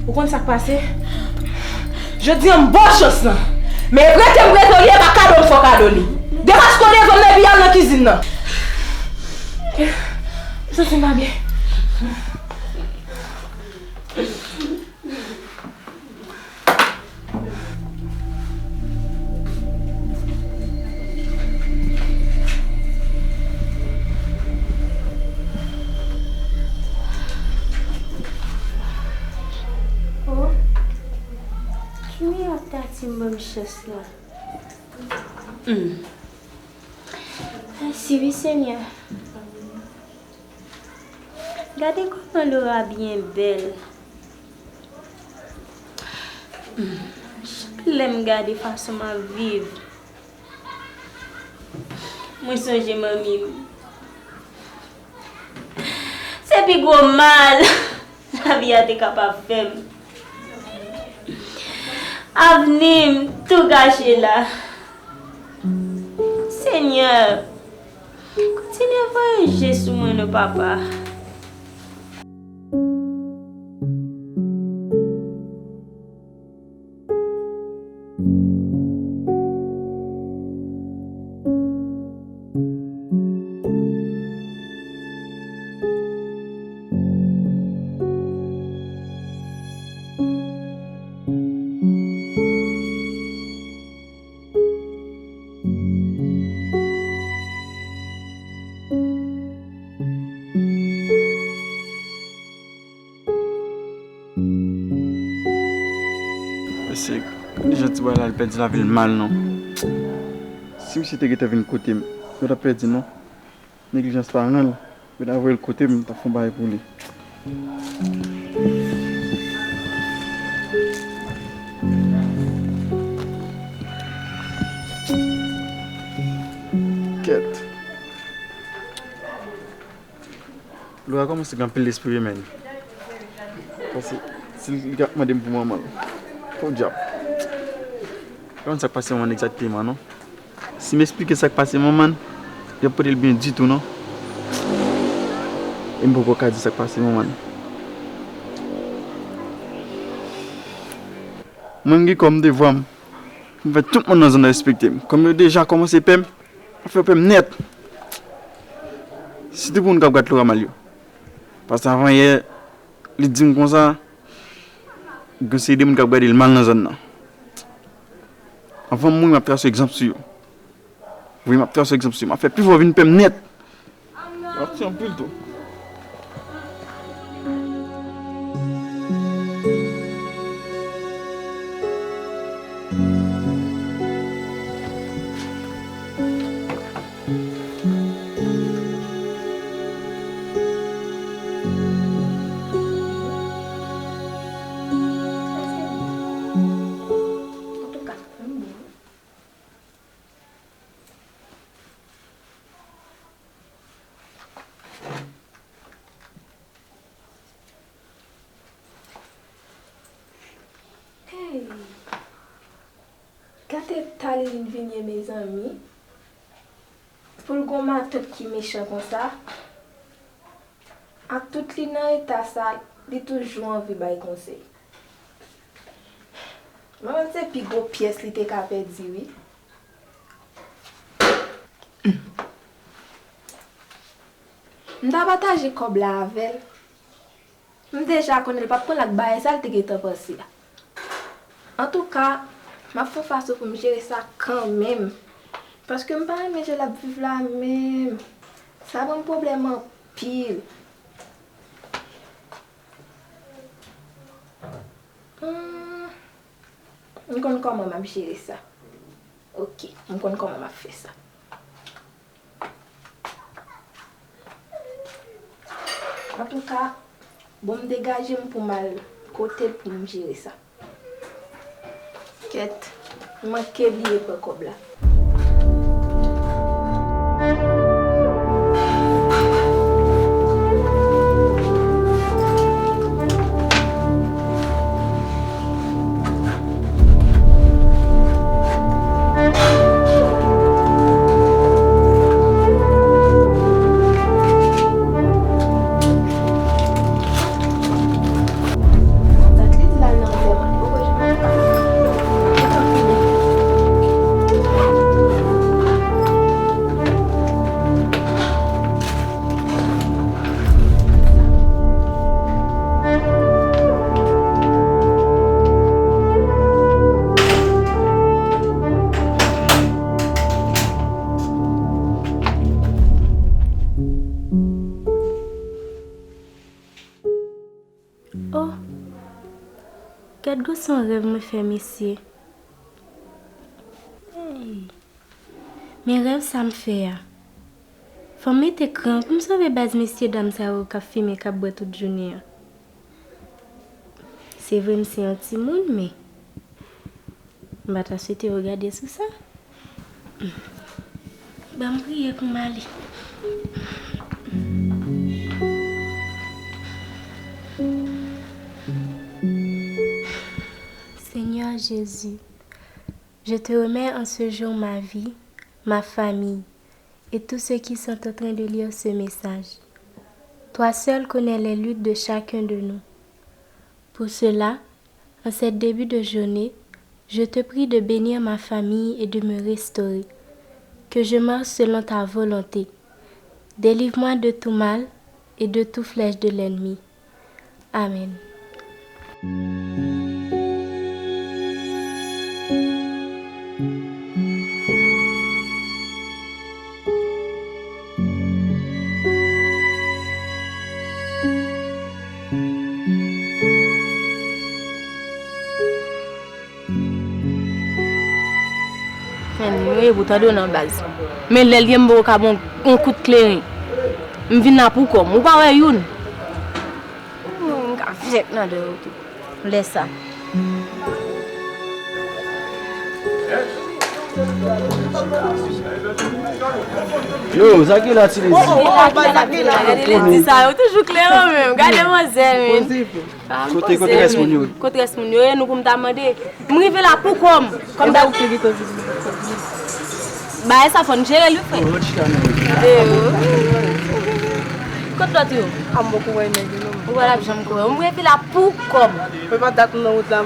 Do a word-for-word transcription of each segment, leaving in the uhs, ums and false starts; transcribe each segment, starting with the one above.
Ou konn sa k pase? Jodi a m ba w chans lan. Men rete m rete w li, e pa kado m fè w kado li. Degaje w devan m epi al nan kizin nan. M santi m pa byen. Oh, ki miyòt tati m ban m chans la. Hmm. Mèsi wi, Senyè. Gade kòman Laura byen bèl. Hmm. Chak lè m gade fason m ap viv, mwen sonje manmi m. Se pi gwo mal lavi a te kapab fè m. Avni m tou gache la. Senyè, kontinye voye je sou mwen non, Papa. Mesye, gade jan ti bwa la, li pèdi lavi l mal non. Si misye te gentan vin kote m, yo t ap pèdi non. Neglijans paran l, yo ta voye l kote m, m ta fè yon bagay pou li. Kèt. Laura kòmanse gen anpil lespri, men. Paske si li ap mande m pou manman l. Podyab. Ou konn sa k pase manman l egzakteman, non? Si m esplike sa k pase manman l, li p ap pote l byen ditou, non. E m poko ka di sa k pase manman l. Mwen, m gen kòm devwa m pou m fè tout moun nan zòn nan respekte m. Kòm yo deja kòmanse pè m, m ap fè yo pè m nèt. Sitou pou moun k ap gad Laura mal yo. Paske avan yè, li di m konsa, gen seri de moun k ap gade l mal nan zòn nan. Anvan m mouri, m ap trase egzanp sou yo. Wi, m ap trase egzanp sou yo. M ap fè pi fò vin pè m nèt. M ap fè anpil tou. Hey! Gade eta li vin vin ye, mezanmi. Pou l gon matant ki mechan konsa, ak tout li nan eta sa, li toujou anvi bay konsèy. Mwen menm se pi gwo pyès li te ka pèdi, wi. M ta pataje kòb la avè l. M deja konnen l p ap pran l ak bagay sa l te gentan panse a. Antouka, m ap fè yon fason pou m jere sa kanmenm. Paske m pa renmen jan l ap viv la menm. Sa ban m pwoblèm anpil. Hmm, m konn kòman m ap jere sa. Oke, m konn kòman m ap fè sa. Antouka, bon, m degaje m pou m al kote l pou m jere sa. Kèt, m manke bliye pran kòb la. Dat li di Gad gwosè yon rèv mwen fè, mesye. Hey. Men rèv sa m fè a. Fò m mete kran pou m sove baz mesye dam sa yo k ap fimen, k ap bwè tout jounen an. Se vre m se yon timoun, men m pa ta swete yo gade sou sa. Ban m priye pou m ale. Seigneur Jésus, je te remets en ce jour ma vie, ma famille et tous ceux qui sont en train de lire ce message. Toi seul connais les luttes de chacun de nous. Pour cela, en cette début de journée, je te prie de bénir ma famille et de me restaurer. Que je marche selon ta volonté. Délivre-moi de tout mal et de toute flèche de l'ennemi. Amen. Men nou ye pou tande w nan baz. Men lè l ye m poko ka ba w yon kout kleren. M vin la pou kò m. Ou pa wè youn. M ka fèk nan dèyè w tou. Lè sa. Yo, sa ki la ti lezi? Gade lè di sa, yo toujou kleren menm. Gade manzè menm. Kote, kote rès moun yo? Kote rès moun yo ye, nou pou m ta mande. M rive la pou kò m. Kòm ta ou ki vin. Bagay sa fò n jere l wi frè. Kot lòt yo? A m poko wè nèg yo non. Ou wè l ap janm kouri. M rive la pou kò m. Mwen pa dat m nan wout la, m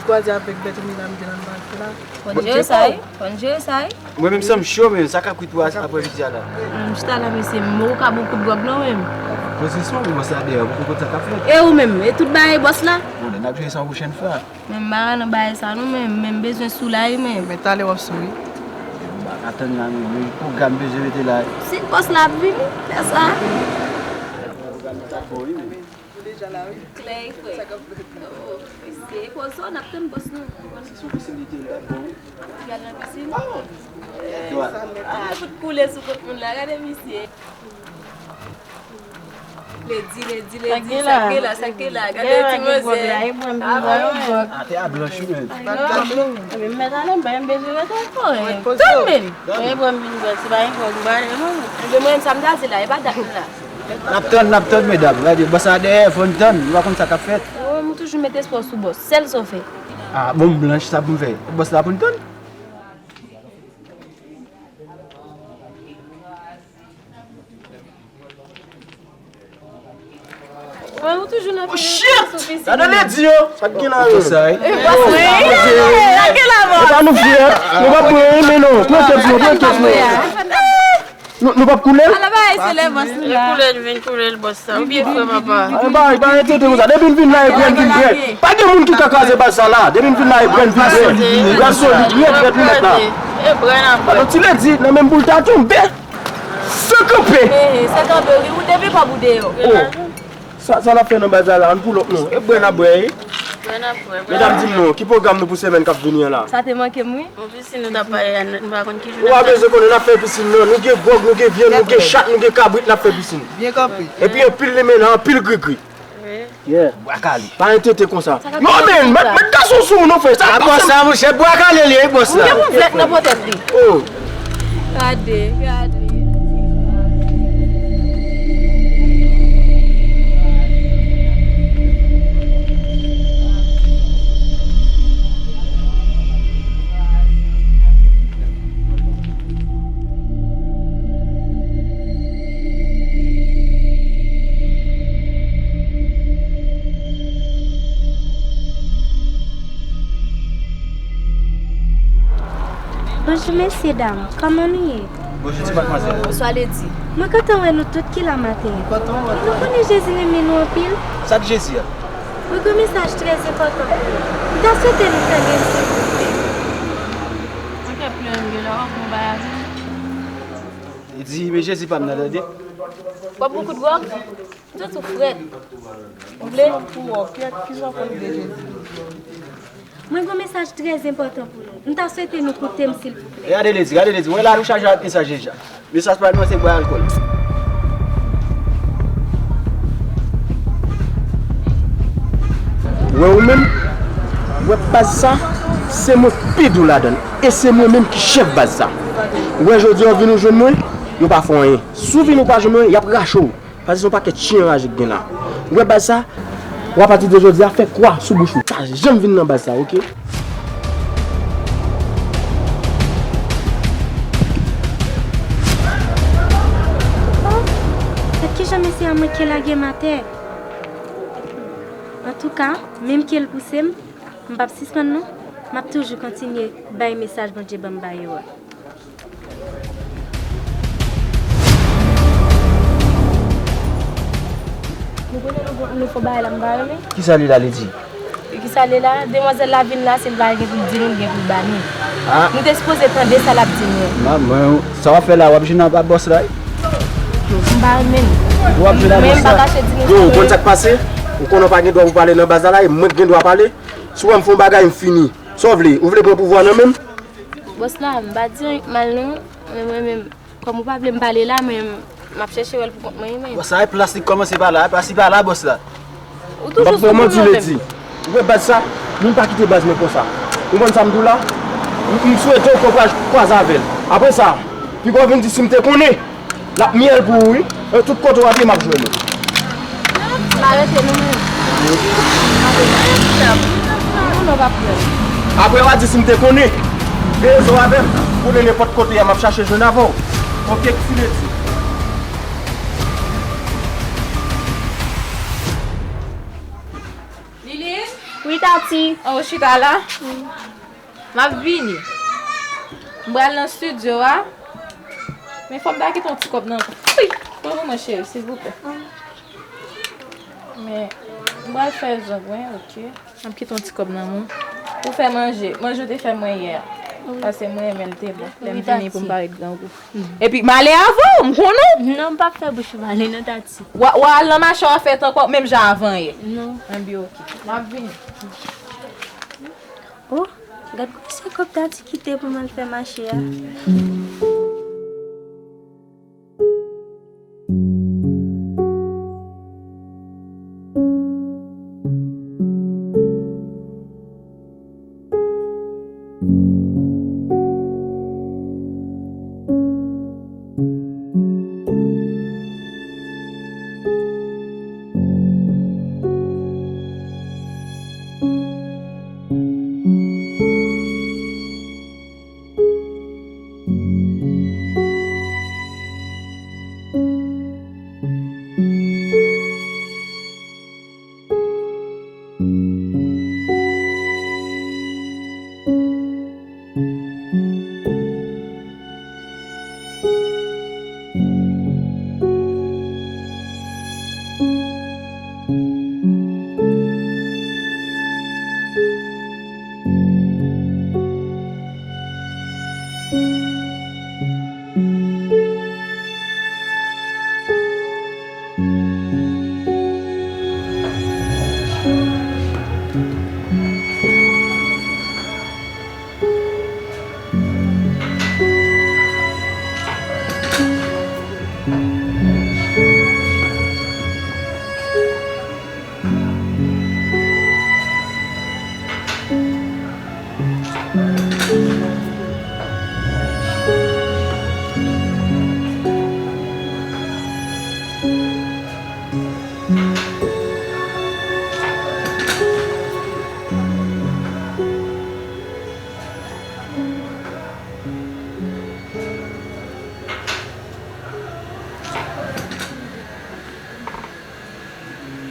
kwaze avèk bèt ou medam de nan bak la. Fò n jere sa wi. Fò n jere sa wi. Mwen menm san m cho men sa k ap kwit pou aprèmidi a la. M chita la mesye, m poko ka ba w kout gwòg non menm. Pozisyon pou bòs la dèyè, ou poko konn sa k ap fèt. E ou menm, e tout bagay bòs la? Bon, n ap jere sa yon pwochèn fwa. Men m pa nan bagay sa non, men men m bezwen sou la wi men. Men talè w ap sou wi. M pa ka tann la men, men pwogram bezwen mete la. Si bòs la ap vini, fè sa. Pwogram sa bon wi men. Klè frè. Sa k ap fèt? Oh, mesye, e poze w n ap tann bòs nou. Si sou pisin li te, li t ap bon wi. Li al nan pisin? Ah, sa mèt. Gade fout koule sou kont moun la, gade misye. Ledi, ledi, ledi, sa k gen la, sa k gen la, gade ti manzè. Ate a blanch wi menm. Ebyen m mèt ale, m pa menm bezwen rete ankò. Tann menm. Ebyen mwen menm sa m ta di la, e pa dat m la. N ap tann, n ap tann medam, gade bòs la dèyè, fò n tann, nou pa konn sa k ap fèt. Ou toujou met espwa w sou bòs, sèl sa w fè. Ah, bon m blanch, sa pou m fè? Bòs la pou n tann. Mwen ou toujou nan fè sou pisi. Gade ledi yo. Sa k gen la yo? Sa wi. E pa nou fyè. Nou p ap pran anyen men non. Pran kèt nou, pran kèt nou. Nou, nou p ap koule l? Ala bagay se lè bòs nou la. Koule l, vin koule l bòs sa. Ou byen fè papa. Ay, bay, bay entete konsa. Depi n vin la, e bwè n vin bwè. Pa gen moun ki ka kraze baz sa la. Depi n vin la, e bwè n vin bwè. Bwè solid, wi, e bwè nou mèt la. E bwè n ap bwè. Alò, ti ledi, nan menm boul ta tonbe. Fè kanpe. He, he, fè kanpe, wi, ou depi kòb ou deyò. Oh. Sa, sa n ap fè nan baz la la, ann pull up non. E bwè n ap bwè, wi. Bwè n ap bwè, bwè n ap bwè. Medam, di m non, ki pwogram nou pou semèn k ap vini an la? Sa te manke m, wi. Yon pisin nou t ap pale a, nou pa konn ki jou n ap fè. Ou pa bezwen konnen n ap fè pisin non. Nou gen gwòg, nou gen vyann, nou gen chat, nou gen kabrit, n ap fè pisin. Byen kanpe. Epi anpil lemena, anpil grigri. Yeah. Bwa kale. Pa entete konsa. Non men, mèt, mèt gason sou ou non frè. Sa bòs sa monchè, bwa kale li ye bòs la. Ou gen yon flèk nan potèt li. Oh. Gade, gade. Bonjou mesye dam, kòman nou ye? Bonjou ti madmwazèl. Bonswa Ledi. Mwen kontan wè nou tout ki la maten an. Mwen kontan wè nou. Nou konnen Jezi renmen nou anpil. Sa k Jezi a? Mwen gen mesaj trè enpòtan pou nou. M ta swete nou tande m silvouplè. Mwen te plen gen lè w ap bon bagay. Li di men Jezi pa m nan tande. W ap bon kout gwòg? Tout ou frèt. Ou vle? Pou wè, kiyès, kisa w konn de Jezi? Mwen gen yon mesaj trè enpòtan pou nou. M ta swete nou koute m, silvouplè. E gade Ledi, gade Ledi. Mwen la nou chaje ak mesaj deja. Mesaj pa nou se bwè alkòl. Ou wè ou menm, ou wè baz sa, se mwen k pi dou ladan l. E se mwen menm ki chèf baz sa. Ou wè jodi a w vin ou jwenn mwen, yo pa fè w anyen. Si w vin ou pa jwenn mwen, y ap rache w. Paske se yon pakèt chen anraje k gen la. Ou wè baz sa? W apati de jodi a, fè kwa sou bouch ou. Pa janm vin nan baz sa, oke? Oh, gad kijan mesye a manke lage m atè. Antouka, menm ke l pouse m, m p ap sispann non. M ap toujou kontinye bay mesaj Bondye ban m ba yo a. Nou konnen nou, nou fè bagay la, m pa renmen. Kisa li la, Ledi? E kisa li la? Demwazèl la vin la, si l pa gen pou l di nou, l gen pou l ba nou. Ah. Nou te sipoze tande sa l ap di nou. Manman, sa w ap fè la, w ap jwenn ak bòs la wi. M pa renmen l. Ou ap jwenn ak bòs la? Men m pa kache di nou sa. Yo, ou konn sa k pase? Ou konnen w pa gen dwa pou pale nan baz la la, e mwen k gen dwa pale. Si w wè m fè yon bagay, m fini. Sa w vle? Ou vle pran pouvwa nan men m? Bòs la, m pa di anyen k mal non, men mwen menm, kòm ou pa vle m pale la, men m ap chèche wè l pou kont mwen wi, men. Bòs la, e plas li kòmanse pa la, e plas li pa la, bòs la. Ou toujou sou kou yo menm. M p ap fè w manti, Ledi. Ou wè baz sa? Nou pa kite baz mwen konsa. Ou konprann sa m di w la? M, m swete w kouraj, kwaze avè l. Apre sa, piga w vin di si m te konnen. L ap myèl pou ou wi. E tout kote w ap ye m ap jwenn ou. N a rete nou menm. Nou, nou p ap pran. Apre w a di si m te konnen. Veye zo avè m. Konnen nenpòt kote a m ap chache jwenn avè w. Oke, ki Ledi. Liline? Wi, Tati. An, ou chita la? Wi. M ap vini. M pral nan estidyo a. Men fò m ta kite yon ti kòb nan. Wi. Pran pou mwen, cheri, silvouplè. Men, m pral fè zong mwen, oke. M ap kite yon ti kòb nan men w. Pou fè manje. Manje w te fè mwen yè a. Wi. Paske mwen renmen l te bon. Lè m vini pou m parèt grangou. Epi, m ale avan w, m konnen w. Non, m p ap fè bouch ou male, non, Tati. W a, w a al nan mache w a fè tankou menm jan avan yè. Non. Enben, oke. M ap vini. Oh, gad kòman se kòb Tati kite pou m al fè mache a.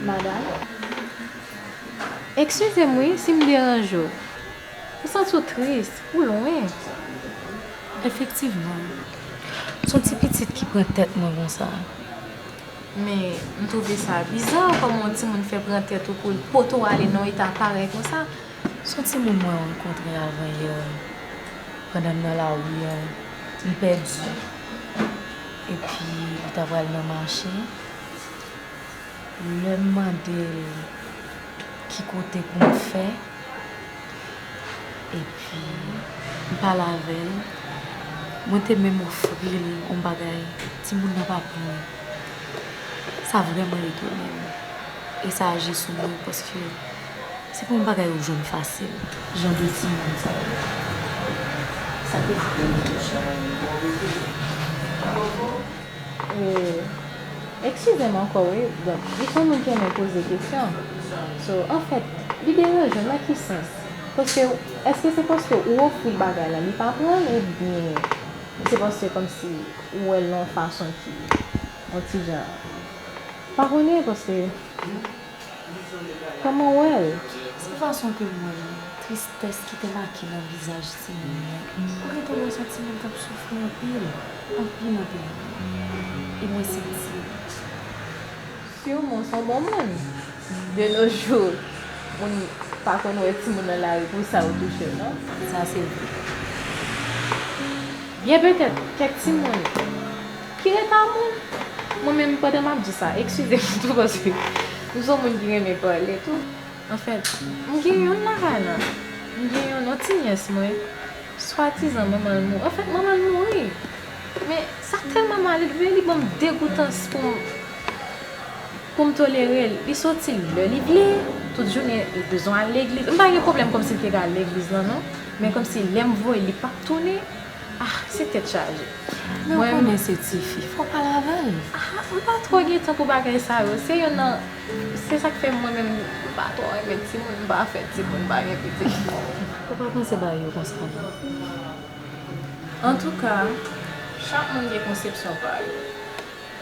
Madanm, eskize m wi si m deranje w. M santi w tris, ou lwen. Efektivman, se yon ti pitit ki pran tèt mwen konsa. Men, m twouve sa biza kòman yon timoun fè pran tèt ou pou l pote w ale nan yon eta parèy konsa. Se yon timoun mwen rankontre avan yè, pandan m nan lari a, m pèdi. Epi, li ta pral nan mache. Lè m mande l ki kote pou m fè, Epi, m pale avè l, mwen te menm ofri l yon bagay, timoun nan pa pran l. Sa vrèman etone m. E sa aji sou mwen, paske se pa yon bagay ou jwenn fasil. Jan de timoun sa yo. Sa te vrèman touche m. E, eskize m ankò, wi. Donk, li se yon moun ki renmen poze kesyon. So, anfèt, li deranje w nan ki sans? Paske, èske se paske ou ofri l bagay la, li pa pran l, oubyen se paske kòmsi ou wè l nan yon fason ki, yon ti jan, pa konnen, paske kòman w wè l? Se fason ke m wè l, tristès ki te make nan vizaj timoun nan. Ou gentan wè se yon timoun k ap soufri anpil, anpil, anpil, anpil. E mwen santi. Siman, w se yon bon moun. De nos jours, moun pa konn wè timoun nan lari pou sa yo touche w, non? Sa se vre. Byen petèt, kèk timoun ki rete a moun. Mwen menm, pandan m ap di sa, eskize m tou, paske m se yon moun ki renmen pale tou. Anfèt, m gen youn lakay la. M gen youn, yon ti nyès mwen. Swadizan manman l mouri. Anfèt, manman l mouri. Men sa tèlman malelve, li ban m degoutans pou m, pou m tolere l. Li soti lè li vle, tout jounen li bezwen al legliz. M pa gen pwoblèm kòmsi l te ka al legliz lan, non. Men kòmsi lè m voye l, li p ap tounen. Ah, se tèt chaje. Men w konnen se tifi, fò w pale avè l. Ah, m pa twò gen tan pou bagay sa yo. Se youn nan, se sa k fè mwen menm, m pa twò renmen timoun, m pa fè timoun, m pa gen pitit. Ou pa panse bagay yo konsa, non. Antouka, chak moun gen konsepsyon pa yo.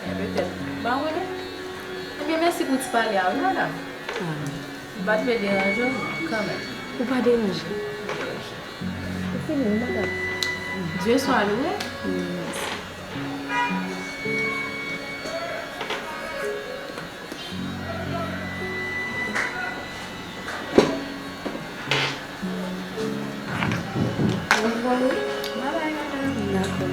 Men petèt, m pa konnen. Ebyen, mèsi pou ti pale a, wi, madanm. Ah. M pa t vle deranje w, men kanmenm. Ou pa deranje. Ou fini, wi, madanm. Dye swa lwe. Wi, mèsi. Dakò.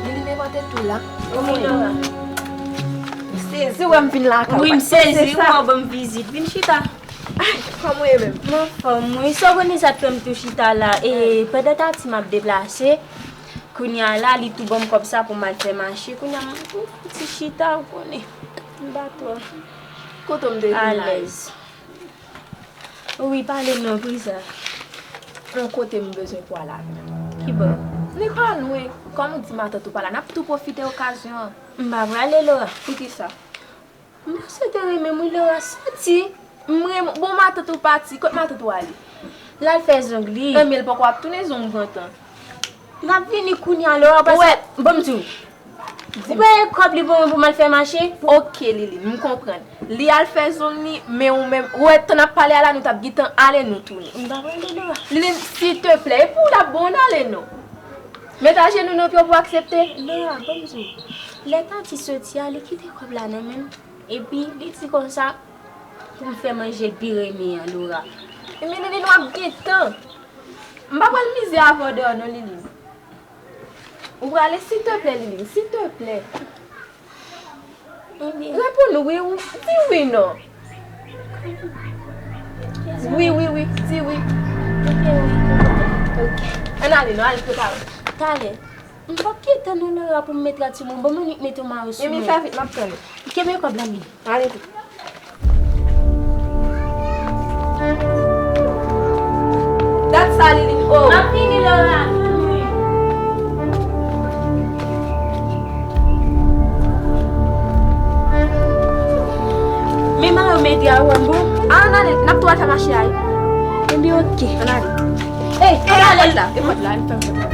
Lili, men pote tou la. Wi, Laura. M sezi wè m vin lakay ou. Wi, m sezi, ou ban m vizit. Vin chita. Ay, kòman w ye menm? M anfòm, wi. Sa w konnen sa k fè m tou chita la. E pandan Tati m ap deplase, kounye a la, li tou ban m kòb sa pou m al fè mache. Kounye a, m ti chita, ou konnen. M pa twò alèz. Kote m te vin la? Wi, pale m non, Priza. Yon kote m bezwen pou al avè w. Ki bò? Li pa lwen. Kòm ou di matant ou pa la, n ap tou pwofite okazyon an. M pa prale, Laura. Poukisa? M panse w te renmen m wi, Laura. Soti. M renmen w. Bon, matant ou pati. Kot matant ou ale? L al fè zong li. Ebyen, l poko ap tounen, zong pran tan. L ap vini kounye a, Laura, paske... Ou wè, ban m di w. Ou pa wè kòb li ban mwen pou m al fè mache? Ok, Liline, m konprann. Li al fè zong li, men ou menm, ou wè tan n ap pale a la, nou t ap gentan ale, nou tounen. M pa prale, Laura. Liline, silteplè, e pou w l ap bon, n ale non. Met ajenou nan pye w pou w aksepte. Laura, ban m di w. Lè Tati soti a, li kite kòb la nan men m. Epi, li di konsa, pou m fè manje l pi renmen an, Laura. Ebyen, Liline, w ap gen tan. M pa pral mize avè w deyò non, Liline. Ou prale, silteplè, Liline, silteplè. Ebyen. Reponn wi, ou di wi non. Wi, wi, wi, di wi. Ok, wi. Ok. Ann ale non, al prepare w. Talè. M p ap gen tan non, Laura, pou m met rad sou mwen. Ban m annik mete yon mayo sou mwen. Mimi, fè vit, m ap tann ou. Kenbe kòb la, Mimi. Ale tou. Dat sa, Liline, oh. M ap vini, Laura. Men mayo mete a, ou wè m bon? A, ann ale, n ap tou al fè mache a, wi. Ebyen, ok. Ann ale. Ey, e pòt la, e pòt la, e pòt la.